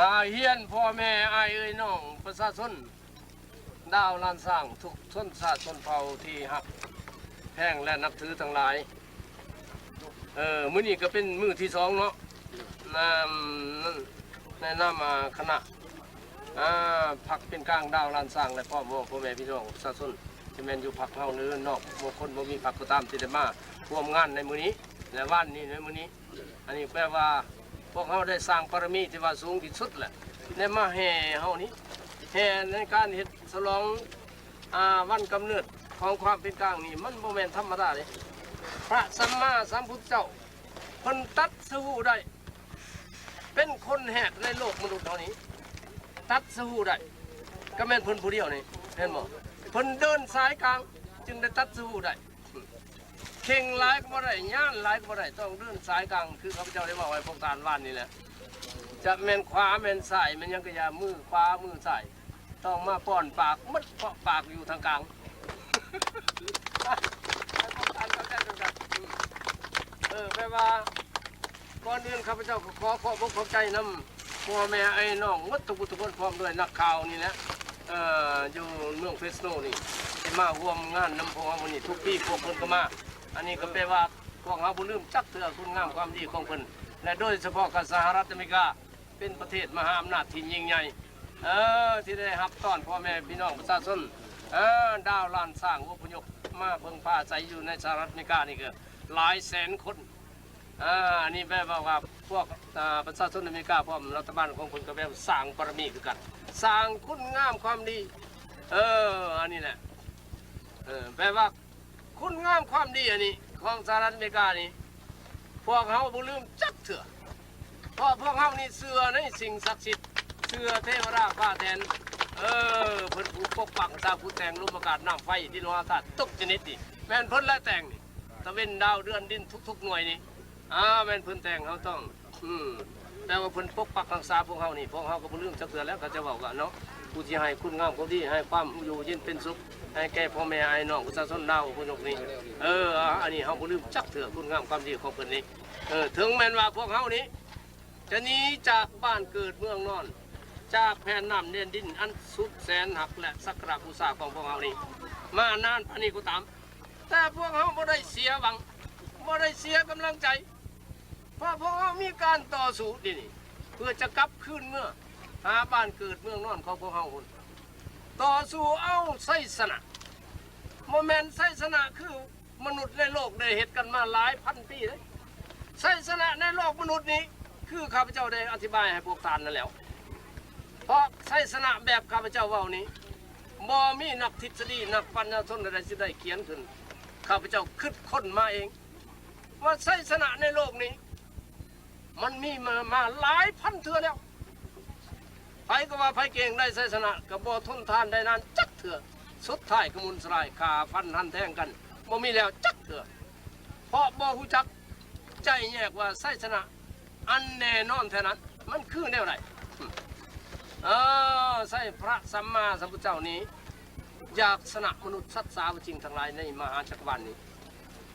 ອາຮຽນພໍ່ແມ່ອ້າຍເອີຍນ້ອງປະຊາຊົນ ດາວລ້ານຊ້າງ ທຸກຊົນຊາດຊົນເຜົ່າທີ່ຮັກແພງ ແລະ ນັບຖືທັງຫຼາຍ. ເອີ ມື້ນີ້ກໍເປັນມື້ທີສອງເນາະ ນຳ ໃນນາມ ອາ ຄະນະ ອາ ພັກເປັນກາງດາວລ້ານຊ້າງ ແລະ ພ້ອມພ້ອມພໍ່ແມ່ພີ່ນ້ອງປະຊາຊົນ ຈະແມ່ນຢູ່ພັກເຮົາ ຫຼື ນອກ ບາງຄົນບໍ່ມີພັກກໍຕາມ ທີ່ໄດ້ມາຮ່ວມງານໃນມື້ນີ້ ແລະ ວານນີ້ ໃນມື້ນີ້. ອັນນີ້ແປວ່າ ພວກເຮົາໄດ້ສ້າງບາລະມີທີ່ວ່າສູງທີ່ສຸດແຫຼະ ໄດ້ມາແຫ່ເຮົານີ້ ແຫ່ໃນການເຮັດສະຫຼອງ ອາ ວັນກຳເນີດຂອງຄວາມເປັນກາງນີ້ ມັນບໍ່ແມ່ນທຳມະດາເດ້. ພະສຳມາສຳພຸດທະເຈົ້າ ເພິ່ນຕັດສະຮູ້ໄດ້ ເປັນຄົນແຮກໃນໂລກມະນຸດເຮົານີ້ ຕັດສະຮູ້ໄດ້ ກໍແມ່ນເພິ່ນຜູ້ດຽວນີ້ ເຫັນບໍ່? ເພິ່ນເດີນສາຍກາງ ຈຶ່ງໄດ້ຕັດສະຮູ້ໄດ້. ເຄັ່ງຫຼາຍກໍບໍ່ໄດ້ ຢ້ານຫຼາຍກໍບໍ່ໄດ້ ຕ້ອງເດີນສາຍກາງ ຄືຂ້າພະເຈົ້າໄດ້ເວົ້າໃຫ້ພວກທ່ານວານນີ້ແຫຼະ. ຈະແມ່ນຂວາແມ່ນຊ້າຍ ແມ່ນຫຍັງກໍຢ່າ ມືຂວາມືຊ້າຍ ຕ້ອງມາປ້ອນປາກໝົດ ເພາະປາກຢູ່ທາງກາງ. ໃຫ້ພວກທ່ານເຂົ້າໃຈນຳກັນ. ເອີ ແປວ່າ ກ່ອນອື່ນຂ້າພະເຈົ້າກໍຂໍຂອບອົກຂອບໃຈນຳພໍ່ແມ່ອ້າຍນ້ອງໝົດທຸກຜູ້ທຸກຄົນ ພ້ອມດ້ວຍນັກຂ່າວນີ້ແຫຼະ ເອີ ຢູ່ເມືອງເຟສໂນນີ້ ທີ່ມາຮ່ວມງານນຳພວກເຮົາມື້ນີ້. ທຸກປີພວກເພິ່ນກໍມາ ອັນນີ້ກໍແປວ່າ ພວກເຮົາບໍ່ລືມຈັກເທື່ອຄຸນງາມຄວາມດີຂອງເພິ່ນ ແລະ ໂດຍສະເພາະກໍສະຫະລັດອາເມລິກາ ເປັນປະເທດມະຫາອຳນາດທີ່ຍິ່ງໃຫຍ່ ເອີ ທີ່ໄດ້ຮັບຕ້ອນພໍ່ແມ່ພີ່ນ້ອງປະຊາຊົນ ເອີ ດາວລ້ານຊ້າງອົບພະຍົບມາເພິ່ງພາອາໄສຢູ່ໃນສະຫະລັດອາເມລິການີ້ກໍຫຼາຍແສນຄົນ. ອາ ອັນນີ້ແປວ່າ ວ່າພວກ ອາ ປະຊາຊົນອາເມລິກາ ພ້ອມລັດຖະບານຂອງເພິ່ນກໍແປວ່າສ້າງບາລະມີຄືກັນ ສ້າງຄຸນງາມຄວາມດີ. ເອີ ອັນນີ້ແຫຼະ ເອີ ແປວ່າຄຸນງາມຄວາມດີອັນນີ້ຂອງສະຫະລັດອາເມລິການີ້ ພວກເຮົາບໍ່ລືມຈັກເທື່ອ ເພາະພວກເຮົານີ້ເຊື່ອໃນສິ່ງສັກສິດ ເຊື່ອເທວະດາຟ້າແຖນ ເອີ ເພິ່ນຜູ້ປົກປັກຮັກສາ ຜູ້ແຕ່ງລົມອາກາດນ້ຳໄຟ ດິນຟ້າອາກາດທຸກຊະນິດນີ້ ແມ່ນເພິ່ນແຫຼະແຕ່ງນີ້ ຕາເວັນດາວເດືອນດິນທຸກໆໜ່ວຍນີ້ ອາ ແມ່ນເພິ່ນແຕ່ງ ເຮົາຕ້ອງ ອືມ ແປວ່າເພິ່ນປົກປັກຮັກສາພວກເຮົານີ້ ພວກເຮົາກໍບໍ່ລືມຈັກເທື່ອແລ້ວ ເຂົາເຈົ້າເວົ້າກັນເນາະ ຜູ້ທີ່ໃຫ້ຄຸນງາມຄວາມດີ ໃຫ້ຄວາມຢູ່ເຢັນເປັນສຸກ ໃຫ້ແກ່ພໍ່ແມ່ອ້າຍນ້ອງປະຊາຊົນລາວອະພະຍົບນີ້ ເອີ ອັນນີ້ເຮົາບໍ່ລືມຈັກເທື່ອ ຄຸນງາມຄວາມດີຂອງເພິ່ນນີ້ ເອີ ເຖິງແມ່ນວ່າພວກເຮົານີ້ຈະໜີຈາກບ້ານເກີດເມືອງນອນ ຈາກແຜ່ນນ້ຳແດນດິນອັນສຸດແສນຮັກ ແລະ ສັກກາລະບູຊາຂອງພວກເຮົານີ້ ມານານປານນີ້ກໍຕາມ ແຕ່ພວກເຮົາບໍ່ໄດ້ເສຍຫວັງ ບໍ່ໄດ້ເສຍກຳລັງໃຈ ເພາະພວກເຮົາມີການຕໍ່ສູ້ດຽວນີ້ ເພື່ອຈະກັບຄືນເມືອຫາບ້ານເກີດເມືອງນອນຂອງພວກເຮົາພຸ້ນ ຕໍ່ສູ້ເອົາໄຊຊະນະ ບໍ່ແມ່ນໄຊຊະນະຄືມະນຸດໃນໂລກໄດ້ເຮັດກັນມາຫຼາຍພັນປີເດ້. ໄຊຊະນະໃນໂລກມະນຸດນີ້ ຄືຂ້າພະເຈົ້າໄດ້ອະທິບາຍໃຫ້ພວກທ່ານນັ້ນແລ້ວ ເພາະໄຊຊະນະແບບຂ້າພະເຈົ້າເວົ້ານີ້ ບໍ່ມີນັກທິດສະດີ ນັກປັນຍາຊົນໃດໆຊິໄດ້ຂຽນຂຶ້ນ. ຂ້າພະເຈົ້າຄິດຄົ້ນມາເອງ ວ່າໄຊຊະນະໃນໂລກນີ້ ມັນມີມາ ມາຫຼາຍພັນເທື່ອແລ້ວ. ໃຜກໍວ່າໃຜເກັ່ງໄດ້ໄຊຊະນະ ກໍບໍ່ທົນທານໄດ້ນານຈັກເທື່ອ. ສຸດທ້າຍກໍໝຸ່ນສະຫຼາຍ ຂ້າຟັນຫັນແທງກັນ ບໍ່ມີແລ້ວຈັກເທື່ອ. ເພາະບໍ່ຮູ້ຈັກໄຈແຍກວ່າໄຊຊະນະອັນແນ່ນອນແທ້ນັ້ນ ມັນຄືແນວໃດ. ເອີ ໃຊ້ພະສຳມາສຳພຸດທະເຈົ້ານີ້ ຢາກຊະນະມະນຸດສັດສາວະສິ່ງທັງຫຼາຍໃນມະຫາຈັກກະວານນີ້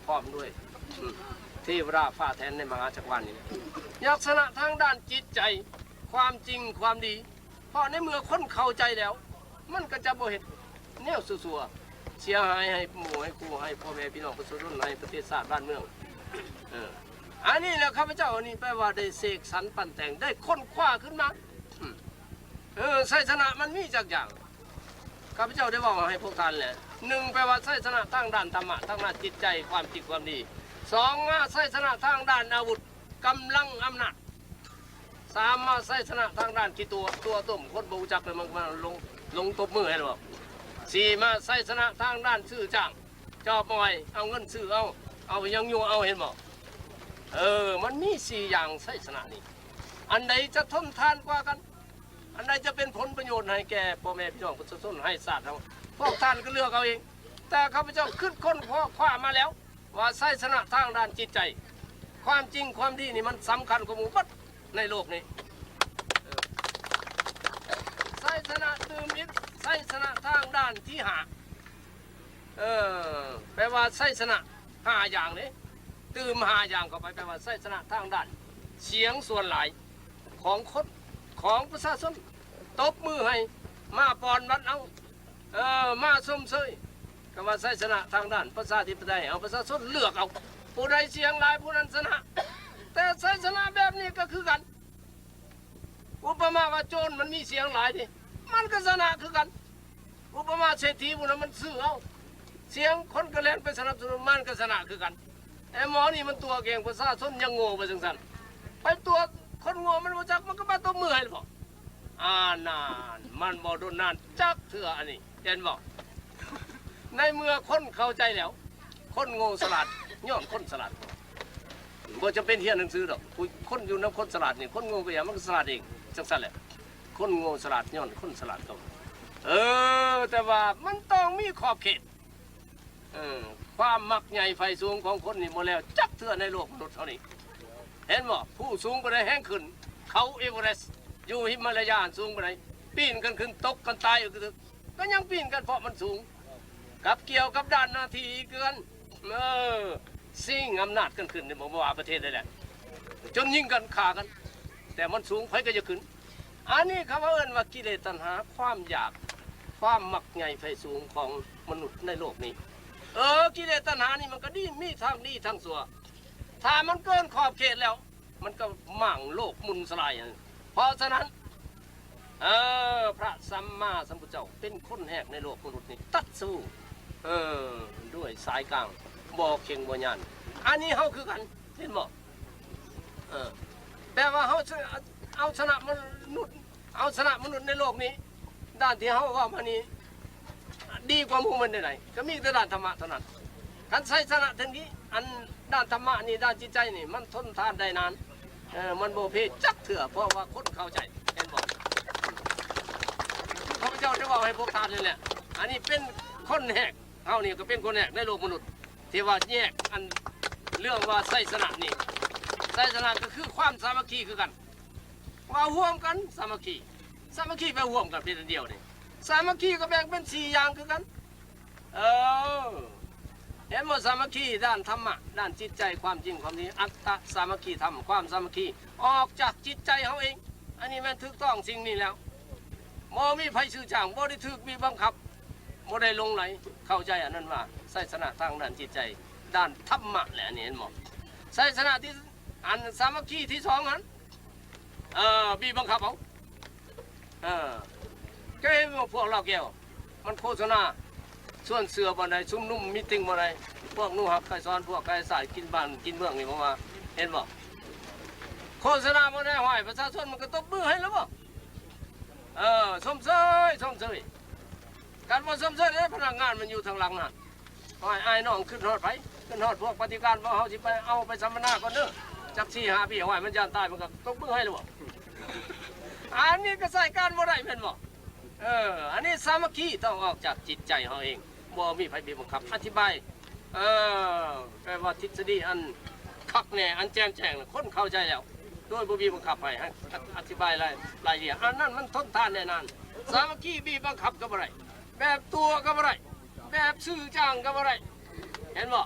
ພ້ອມດ້ວຍ ອືມ ເທວະດາຟ້າແຖນໃນມະຫາຈັກກະວານນີ້ ຢາກຊະນະທາງດ້ານຈິດໃຈ ຄວາມຈິງຄວາມດີ. ເພາະໃນເມື່ອຄົນເຂົ້າໃຈແລ້ວ ມັນກໍຈະບໍ່ເຮັດແນວຊົ່ວໆ ເສຍຫາຍໃຫ້ໝູ່ໃຫ້ຄູ່ ໃຫ້ພໍ່ແມ່ພີ່ນ້ອງປະຊາຊົນ ໃຫ້ປະເທດຊາດບ້ານເມືອງ. ເອີ ອັນນີ້ແຫຼະ ຂ້າພະເຈົ້ານີ້ແປວ່າໄດ້ເສກສັນປັ້ນແຕ່ງ ໄດ້ຄົ້ນຄວ້າຂຶ້ນມາ. ເອີ ໄຊຊະນະມັນມີຈັກຢ່າງ ຂ້າພະເຈົ້າໄດ້ເວົ້າໃຫ້ພວກທ່ານແລ້ວ. ໜຶ່ງ ແປວ່າໄຊຊະນະທາງດ້ານທຳມະ ທາງດ້ານຈິດໃຈ ຄວາມຈິງຄວາມດີ. ສອງ ມາໄຊຊະນະທາງດ້ານອາວຸດ ກຳລັງອຳນາດ. ສາມ ມາໄຊຊະນະທາງດ້ານຂີ້ຕົວະ ຕົວະຕົ້ມ ຄົນບໍ່ຮູ້ຈັກເລີຍ ມັນ ມັນລົງ ລົງຕົບມືໃຫ້ແລ້ວ. ສີ່ ມາໄຊຊະນະທາງດ້ານຊື້ຈ້າງ ຈອບມອຍ ເອົາເງິນຊື້ເອົາ ເອົາຫຍັງຍົວະເອົາ ເຫັນບໍ່? ເອີ ມັນມີສີ່ຢ່າງໄຊຊະນະນີ້ ອັນໃດຈະທົນທານກວ່າກັນ? ອັນໃດຈະເປັນຜົນປະໂຫຍດໃຫ້ແກ່ພໍ່ແມ່ພີ່ນ້ອງປະຊາຊົນ ໃຫ້ຊາດເຮົາ? ພວກທ່ານກໍເລືອກເອົາເອງ. ແຕ່ຂ້າພະເຈົ້າຄິດຄົ້ນຄວ້າມາແລ້ວວ່າ ໄຊຊະນະທາງດ້ານຈິດໃຈ ຄວາມຈິງຄວາມດີນີ້ ມັນສຳຄັນກວ່າໝູ່ເບິດໃນໂລກນີ້. ເອີ ໄຊຊະນະຕື່ມອີກ ໄຊຊະນະທາງດ້ານທີຫ້າ ເອີ ແປວ່າໄຊຊະນະຫ້າຢ່າງເດ້ ຕື່ມຫ້າຢ່າງເຂົ້າໄປ ແປວ່າໄຊຊະນະທາງດ້ານສຽງສ່ວນຫຼາຍຂອງຄົນ ຂອງປະຊາຊົນ ຕົບມືໃຫ້ ມາປ່ອນບັດເອົາ ເອີ ມາຊົມເຊີຍ ກໍວ່າໄຊຊະນະທາງດ້ານປະຊາທິປະໄຕ ເອົາປະຊາຊົນເລືອກເອົາ ຜູ້ໃດສຽງຫຼາຍຜູ້ນັ້ນຊະນະ. ແຕ່ໄຊຊະນະແບບນີ້ກໍຄືກັນ ອຸປະມາວ່າໂຈນມັນມີສຽງຫຼາຍເດ້ ມັນກໍຊະນະຄືກັນ. ອຸປະມາເສດຖີຜູ້ນັ້ນມັນຊື້ເອົາ ສຽງຄົນກໍແລ່ນໄປສະໜັບສະໜູນ ມັນກໍຊະນະຄືກັນ. ແຕ່ໝໍນີ້ມັນຕົວະເກັ່ງປະຊາຊົນ ຍັງໂງ່ໄປຈັ່ງຊັ້ນ ໄປຕົວະຄົນໂງ່ມັນບໍ່ຈັກ ມັນກໍມາຕົບມືໃຫ້ບໍ? ອາ ນານ ມັນບໍ່ດົນນານຈັກເທື່ອ ອັນນີ້ເຫັນບໍ່? ໃນເມື່ອຄົນເຂົ້າໃຈແລ້ວ ຄົນໂງ່ສະຫຼາດ ຍ້ອນຄົນສະຫຼາດ ບໍ່ຈຳເປັນຮຽນໜັງສືດອກ. ຜູ້ ຄົນຢູ່ນຳຄົນສະຫຼາດນີ້ ຄົນໂງ່ກໍຢ່າ ມັນກໍສະຫຼາດເອງ ຈັ່ງຊັ້ນແຫຼະ. ຄົນໂງ່ສະຫຼາດຍ້ອນຄົນສະຫຼາດກໍ ເອີ ແຕ່ວ່າມັນຕ້ອງມີຂອບເຂດ. ເອີ ຄວາມມັກໃຫຍ່ໃຝ່ສູງຂອງຄົນນີ້ບໍ່ແລ້ວຈັກເທື່ອໃນໂລກມະນຸດເຮົານີ້ ເຫັນບໍ່? ຜູ້ສູງປານໃດແຮ່ງຂຶ້ນ ເຂົາເອເວີເຣສ ຢູ່ຫິມມາລາຍາອັນສູງປານໃດ ປີນກັນຂຶ້ນ ຕົກກັນຕາຍ ກໍຍັງປີນກັນ ເພາະມັນສູງ. ກັບກ່ຽວກັບດ້ານໜ້າທີ່ຄືກັນ ເອີ ຊິງອຳນາດກັນຂຶ້ນ ບໍ່ວ່າປະເທດໃດແຫຼະ ຈົນຍິງກັນຂ້າກັນ ແຕ່ມັນສູງ ໃຜກໍຢາກຂຶ້ນ. ອັນນີ້ເຂົາເອີ້ນວ່າກິເລດຕັນຫາ ຄວາມຢາກ ຄວາມມັກໃຫຍ່ໃຝ່ສູງຂອງມະນຸດໃນໂລກນີ້. ເອີ ກິເລດຕັນຫານີ້ມັນກໍດີ ມີທັງດີທັງຊົ່ວ. ຖ້າມັນເກີນຂອບເຂດແລ້ວ ມັນກໍໝ້າງໂລກໝຸ່ນສະຫຼາຍ. ເພາະສະນັ້ນ ເອີ ພະສຳມາສຳພຸດທະເຈົ້າເປັນຄົນແຮກໃນໂລກມະນຸດນີ້ ຕັດສະຮູ້ ເອີ ດ້ວຍສາຍກາງ ບໍ່ເຄັ່ງບໍ່ຍານ. ອັນນີ້ເຮົາຄືກັນ ເຫັນບໍ່? ເອີ ແປວ່າເຮົາເອົາຊະນະມະນຸດ ເອົາຊະນະມະນຸດໃນໂລກນີ້ ດ້ານທີ່ເຮົາເວົ້າມານີ້ ດີກວ່າໝູ່ມັນແນວໃດ? ກໍມີແຕ່ດ້ານທຳມະເທົ່ານັ້ນ. ຄັນໄຊຊະນະເຖິງນີ້ ອັນດ້ານທຳມະນີ້ ດ້ານຈິດໃຈນີ້ ມັນທົນທານໄດ້ນານ ເອີ ມັນບໍ່ເພຈັກເທື່ອ ເພາະວ່າຄົນເຂົ້າໃຈ ເຫັນບໍ່? ຂ້າພະເຈົ້າຈະເວົ້າໃຫ້ພວກທ່ານນີ້ແຫຼະ ອັນນີ້ເປັນຄົນແຮກ ເຮົານີ້ກໍເປັນຄົນແຮກໃນໂລກມະນຸດ ທີ່ວ່າແຍກອັນເລື່ອງວ່າໄຊຊະນະນີ້ ໄຊຊະນະກໍຄືຄວາມສາມັກຄີຄືກັນ ເວົ້າຮ່ວມກັນ ສາມັກຄີ ສາມັກຄີແປຮ່ວມກັນເປັນອັນດຽວນີ້ ສາມັກຄີກໍແບ່ງເປັນສີ່ຢ່າງຄືກັນ. ເອີ ເຫັນບໍ່? ສາມັກຄີດ້ານທຳມະ ດ້ານຈິດໃຈ ຄວາມຈິງຄວາມດີ ອັດຕະສາມັກຄີທຳ ຄວາມສາມັກຄີອອກຈາກຈິດໃຈເຮົາເອງ. ອັນນີ້ແມ່ນຖືກຕ້ອງສິ່ງນີ້ແລ້ວ ບໍ່ມີໃຜຊື້ຈ້າງ ບໍ່ໄດ້ຖືກບີບບັງຄັບ ບໍ່ໄດ້ຫຼົງໄຫຼ. ເຂົ້າໃຈອັນນັ້ນວ່າໄຊຊະນະທາງດ້ານຈິດໃຈ ດ້ານທຳມະແຫຼະ ອັນນີ້ເຫັນບໍ່? ໄຊຊະນະທີ່ ອັນສາມັກຄີທີ່ສອງຫັ້ນ ເອີ ບີບບັງຄັບເອົາ ເອີ ເຈົ້າເຫັນບໍ່? ພວກລາວແກ້ວ ມັນໂຄສະນາຊວນເຊື່ອບ່ອນໃດ ຊຸມນຸມມີຕິງບ່ອນໃດ ພວກໜູຮັບໄກສອນ ພວກໄກສາຍ ກິນບ້ານກິນເມືອງນີ້ ບໍ່ວ່າ ເຫັນບໍ່? ໂຄສະນາບ່ອນໃດ ຫ້ວຍ ປະຊາຊົນມັນກໍຕົບມືໃຫ້ແລ້ວບໍ່? ເອີ ຊົມເຊີຍ ຊົມເຊີຍ. ການບໍ່ຊົມເຊີຍໃຫ້ພະນັກງານມັນຢູ່ທາງຫຼັງຫັ້ນ ອ້າຍ ອ້າຍນ້ອງ ຄິດຮອດໃຜ? ຄິດຮອດພວກປະຕິການບໍ່? ເຮົາຊິໄປເອົາໄປສຳມະນາກ່ອນເດີ ຈັກສີ່ຫ້າປີ ຫ້ວຍ ມັນຢ້ານຕາຍ ມັນກໍຕົບມືໃຫ້ແລ້ວບໍ່? ອັນນີ້ກໍໃຊ້ການບໍ່ໄດ້ແມ່ນບໍ່? ເອີ ອັນນີ້ສາມັກຄີຕ້ອງອອກຈາກຈິດໃຈເຮົາເອງ ບໍ່ມີໃຜບີບບັງຄັບ. ອະທິບາຍ ເອີ ແປວ່າທິດສະດີອັນຄັກແນ່ ອັນແຈ່ມແຈ້ງ ຄົນເຂົ້າໃຈແລ້ວ ໂດຍບໍ່ມີບັງຄັບໃຫ້ ໃຫ້ອະທິບາຍລາຍ ລາຍລະອຽດ ອັນນັ້ນມັນທົນທານໄດ້ນານ. ສາມັກຄີບີບບັງຄັບກໍບໍ່ໄດ້ ແບບຕົວະກໍບໍ່ໄດ້ ແບບຊື້ຈ້າງກໍບໍ່ໄດ້ ເຫັນບໍ່?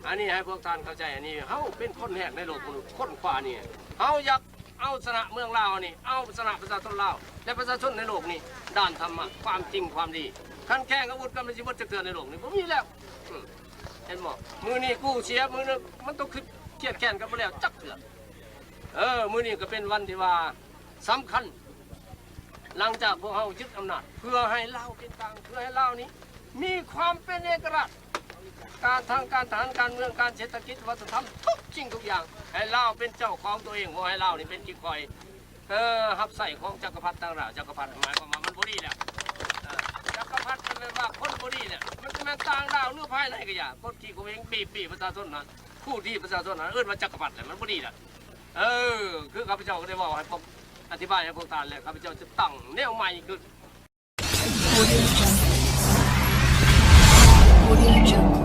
ອັນນີ້ໃຫ້ພວກທ່ານເຂົ້າໃຈ ອັນນີ້ເຮົາເປັນຄົນແຮກໃນໂລກມະນຸດ ຄົ້ນຄວ້ານີ້ ເຮົາຢາກ ເອົາຊະນະເມືອງລາວນີ້ ເອົາຊະນະປະຊາຊົນລາວ ແລະ ປະຊາຊົນໃນໂລກນີ້ ດ້ານທຳມະ ຄວາມຈິງຄວາມດີ. ຄັນແຂ່ງອາວຸດກັນ ມັນຊິເບິດຈັກເທື່ອໃນໂລກນີ້? ບໍ່ມີແລ້ວ. ອືມ ເຫັນບໍ່? ມື້ນີ້ກູເສຍ ມື້ໜຶ່ງມັນຕ້ອງຄຶດຄຽດແຄ້ນກັນບໍ່ແລ້ວຈັກເທື່ອ. ເອີ ມື້ນີ້ກໍເປັນວັນທີ່ວ່າສຳຄັນ ຫຼັງຈາກພວກເຮົາຍຶດອຳນາດ ເພື່ອໃຫ້ລາວເປັນກາງ ເພື່ອໃຫ້ລາວນີ້ມີຄວາມເປັນເອກະລາດ ການທາງການທະຫານ ການເມືອງ ການເສດຖະກິດ ວັດທະນະທຳ ທຸກສິ່ງທຸກຢ່າງ ໃຫ້ລາວເປັນເຈົ້າຂອງຕົວເອງ ບໍ່ໃຫ້ລາວນີ້ເປັນຂີ້ຂ້ອຍ ເອີ ຮັບໃຊ້ຂອງຈັກກະພັດຕ່າງດາວ. ຈັກກະພັດໝາຍຄວາມວ່າມັນບໍ່ດີແລ້ວ ເອີ ຈັກກະພັດມັນແມ່ນວ່າຄົນບໍ່ດີແຫຼະ ມັນຈະແມ່ນຕ່າງດາວ ຫຼື ພາຍໃນກໍຢ່າ ກົດຂີ່ຂົ່ເຫງ ບີບ ບີບປະຊາຊົນນັ້ນ ຂູດຮີດປະຊາຊົນນັ້ນ ເອີ້ນວ່າຈັກກະພັດແຫຼະ ມັນບໍ່ດີແລ້ວ. ເອີ ຄືຂ້າພະເຈົ້າກໍໄດ້ເວົ້າໃຫ້ພວກ ອະທິບາຍໃຫ້ພວກທ່ານແລ້ວ ຂ້າພະເຈົ້າຈະຕັ້ງແນວໃໝ່ຂຶ້ນ. Audio Jungle. Audio Jungle.